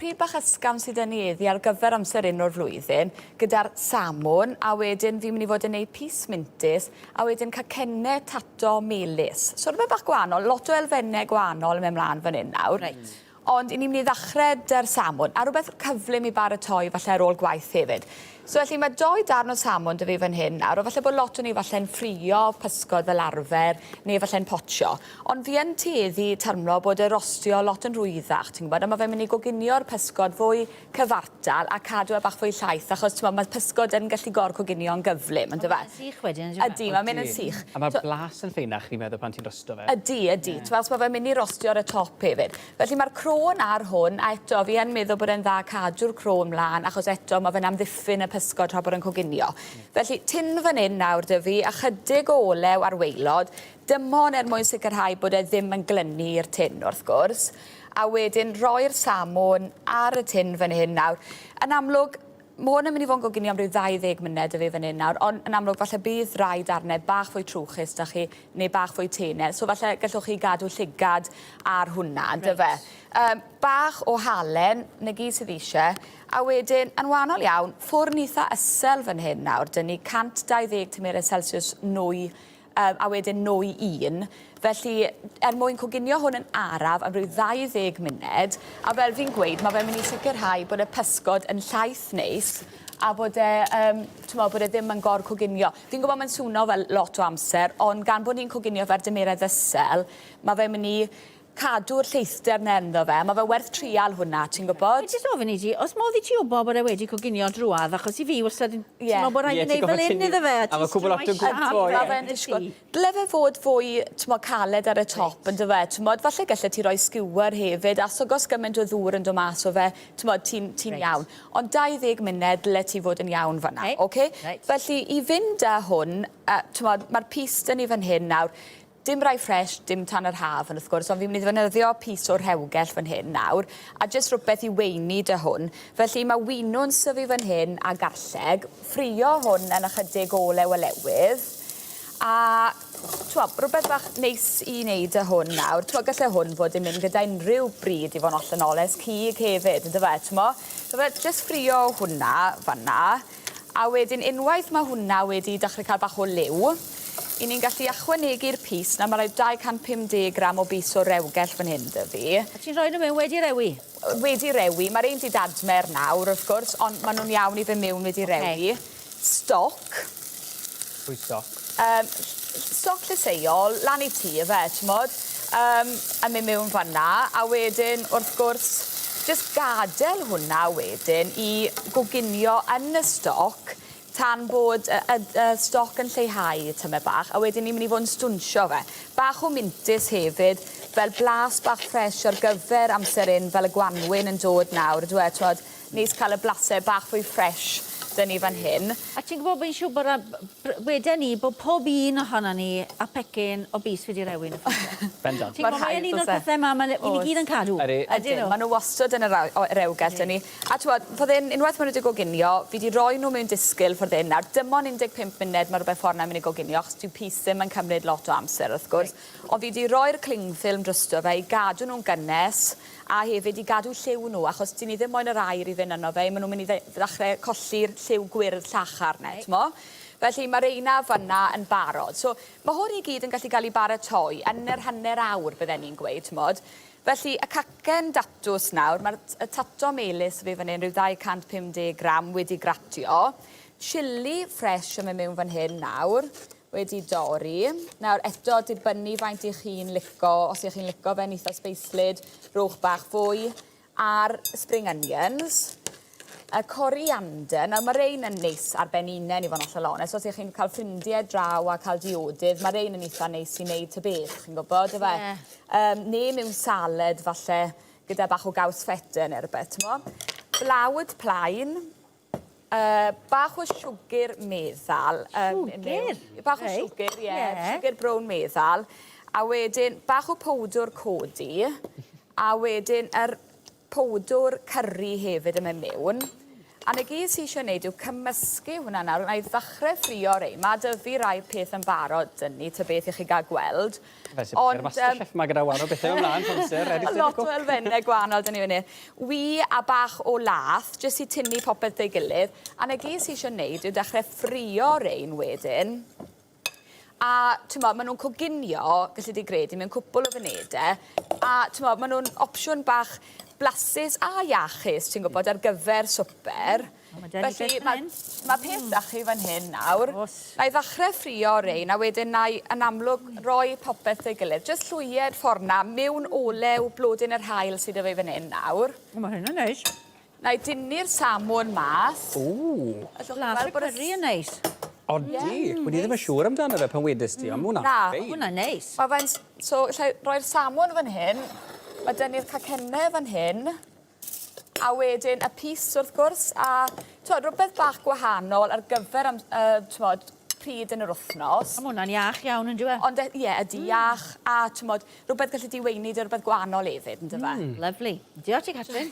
Pryd bach ysgafn sydd 'da ni heddi ar gyfer amser hyn o'r flwyddyn, gyda'r samwn, a wedyn fi'n mynd i fod yn neud pys mintys, a wedyn cacenne tato melys. So rhywbeth bach gwahanol, lot o elfenne gwahanol yn mynd mlaen fan hyn nawr. Reit. Ond 'yn ni'n mynd i ddachre 'da'r samwn, a rhywbeth cyflym i baratoi falle ar ôl gwaith hefyd. So felly mae dou darn o samwn 'da fi fan hyn nawr, a falle bod lot o ni falle'n ffrio pysgod fel arfer, neu falle'n potsio. Ond fi yn tueddu teimlo bod y rostio lot yn rhwyddach, ti'n gwybod, a ma' fe'n mynd i goginio'r pysgod fwy cyfartal a cadw e bach fwy llaith, achos t'mod ma' pysgod yn gallu gor-coginio'n gyflym, on'd yfe? Mae'n sych wedyn, on'd yw e? Ydi, mae'n mynd yn sych. A ma'r blas yn ffeinach, fi'n meddwl, pan ti'n rosto fe. Ydi, ydi. T'mod, achos ma' fe'n mynd i rostio ar y top hefyd. Felly mae'r crôn ar hwn, a eto fi yn meddwl bod e'n dda cadw'r crôn mlaen, achos eto mae fe'n amddiffyn y pysgod tra bod e'n coginio. Felly, tun fan hyn nawr 'da fi, ychydig o olew ar waelod, dim ond er mwyn sicrhau bod e ddim yn glynu i'r tun, wrth gwrs. A wedyn rhoi'r samwn ar y tun fan hyn nawr. Yn amlwg, Mae hwn yn mynd i fod yn goginio am ryw 20 munud 'da fi fan hyn nawr, ond yn amlwg falle bydd rai darnau bach fwy trwchus 'da chi, neu bach fwy tenau, so falle gallwch chi gadw llygad ar hwnna, on'd yfe? Yym, bach o halen, 'na gyd sydd isie, a wedyn, yn wahanol iawn, ffwrn itha ysel fan hyn nawr, 'da ni 120 tymheredd celsiws nwy Yym, a wedyn nwy un. Felly, er mwyn coginio hwn yn araf am ryw 20 munud, a fel fi'n gweud, ma' fe'n mynd i sicrhau bod y pysgod yn llaith neis, a bod e, yym, t'mo', bod e ddim yn gor-coginio. Fi'n gwbod mae'n swno fel lot o amser, ond gan bod ni'n coginio fe ar dymeredd isel, ma' fe'n mynd i cadw'r lleithder 'na ynddo fe, a ma' fe werth trial hwnna, ti'n gwbod? Fi jyst ofyn i ti, o's modd i ti wbo bod e wedi coginio drwadd, achos i fi wastad yn teimlo bod rhaid i neud fel 'yn iddo fe, a A ma' cwbwl lot o gwmpo, ie. Ma' fe'n disgwl. Dyle fe fod fwy, t'mo', caled ar y top, on'd yfe? T'mod, falle gallet ti roi skewer hefyd, a os gymaint o ddŵr yn do' mas o fe, t'mod, ti'n ti'n iawn. Ond 20 munud dyle ti fod yn iawn fan 'na, oce? Felly, i fynd â hwn, yy, t'mod, ma'r pys 'da ni fan hyn nawr, Dim rhai ffresh, dim tan yr haf ond wrth gwrs, ond fi'n mynd i ddefnyddio pys o'r rhewgell fan hyn nawr, a jyst rhywbeth i weini 'da hwn. Felly mae winwns 'da fi fan hyn a garlleg, ffrio hwn yn ychydig o olew olewydd, a t'mo' rhywbeth bach neis i wneud 'da hwn nawr. T'mo' galle hwn fod yn mynd gyda unrhyw bryd i fod yn hollol onest, cig hefyd on'd yfe, t'mo'? So fe jyst ffrio hwnna fan 'na. A wedyn unwaith ma' hwnna wedi dechre cael bach o liw, 'yn ni'n gallu ychwanegu'r pys. Nawr ma' rhai 250 gram o bys o rewgell fan hyn 'da fi. A ti'n rhoi nhw mewn wedi rewi? Wedi rewi. Ma'r un 'di dadmer nawr wrth gwrs, ond ma' nhw'n iawn i fyn' miwn wedi rewi. Stoc. Pwy stoc? Yym stoc llysieuol, lan i ti yfe, t'mod? Yym yn myn' miwn fan 'na, a wedyn wrth gwrs jyst gadel hwnna wedyn i goginio yn y stoc tan bod y y y stoc yn lleihau tymed bach, a wedyn ni'n myn' i fod yn stwnsio fe. Bach o mintys hefyd, fel blas bach ffres ar gyfer amser 'yn, fel y gwanwyn yn dod nawr ydyw e, t'mod? Neis cael y blase bach fwy ffresh 'da ni fan hyn. A ti'n gwybod, fi'n siŵr bod a- weden i bod pob un ohonon ni a pecyn o bys wedi rewi yn y ffridge. Bendant. Ti'n gwybod, mae'n un o'r pethe 'ma, ma' ni gyd yn cadw. Ydi. Ydyn. Ma' nhw wastad yn y rewgell 'da ni. A t'mod, ffordd hyn, unwaith ma' nhw 'di goginio, fi 'di roi nhw mewn disgyl ffordd hyn nawr. Dim ond 15 munud ma' rhywbeth ffordd 'na mynd i goginio, achos dyw pys ddim yn cymryd lot o amser wrth gwrs. Ond fi 'di roi'r cling film drosto fe i gadw nhw'n gynnes. A hefyd i gadw lliw nhw, achos 'dyn ni ddim moyn yr aer i fynd yno fe, ma' nhw'n mynd i ddechre colli'r lliw gwyrdd llachar 'ne, t'mo'? Felly ma' reina fynna yn barod. So ma' hwn i gyd yn gallu gael ei baratoi yn yr hanner awr bydden ni'n gweud, t'mod? Felly y cacen datws nawr, ma'r y tato melys 'da fi fan 'yn, ryw 250 gram wedi gratio. Chilli ffresh yn mynd mewn fan hyn nawr. Wedi dorri. Nawr eto dibynnu faint 'ych chi'n lico, os 'ych chi'n lico fe'n itha sbeislyd, rhowch bach fwy. A'r spring onions. Y coriander, nawr ma' rein yn neis ar ben unen i fo' yn hollol onest, os 'ych chi'n ca'l ffrindie draw a ca'l diodydd, ma' rein yn itha neis i neud ta beth, chi'n gwbod, yfe? Ie. Yym ne' mewn salad falle, gyda bach o gaws feta ne' rwbeth, t'mo'? Blawd plaen. Yy bach o siwgr meddal. Siwgr? Bach o siwgr, ie. Siwgr brown meddal. A wedyn bach o powdwr codi. A wedyn yr powdwr curry hefyd yn mynd mewn. A 'na gyd sy eisiau wneud yw cymysgu hwnna nawr. Wna i ddechrau ffrio rei. Mae 'da fi rai peth yn barod 'da ni, ta beth i chi gael gweld. Fel sy'n Ond, Masterchef ma gyda wahanol bethau ymlaen, trwy'r amser, ready steady Lot cook. o elfennau gwahanol 'da ni fan hyn. Wy a bach o lath, jyst i tynnu popeth 'da'i gilydd. A 'na gyd sy eisiau wneud yw dechrau ffrio rein wedyn. A t'mod, ma' nhw'n coginio, galli di gredu, mewn cwpwl o funudau. A t'mod, ma' nhw'n opsiwn bach blasus a iachus, ti'n gwybod, ar gyfer swper. O, ma' 'da ni Felly beth fan ma' hyn. ma' peth 'da chi fan hyn nawr. O's. Na i ddachre ffrio rein a wedyn 'na i yn amlwg roi popeth 'da'i gilydd. Jyst llwyed ffor 'na miwn olew blodyn yr haul sy 'da fi fan hyn nawr. O, ma' hyn yn neis. Na i dynnu'r samwn mas. Ww. Allwch chi Blas weld y bod y curry yn neis. Odi. O'n i ddim yn siŵr amdano fe pan wedes di, ond ma' hwnna'n Na. ffein. Ma' hwnna'n neis. Ma' fe'n s- so allai roi'r samwn fan hyn, ma' 'da ni'r cacenne fan hyn, a wedyn y pys wrth gwrs, a t'mod rwbeth bach gwahanol ar gyfer am- yy t'mod pryd yn yr wthnos. A ma' hwnna'n iach iawn on'd yw e? Ond e- ie ydi iach a t'mod rwbeth gallu di weini 'da rwbeth gwahanol efyd on'd yfe? Lyfli. Diolch ti Catrin.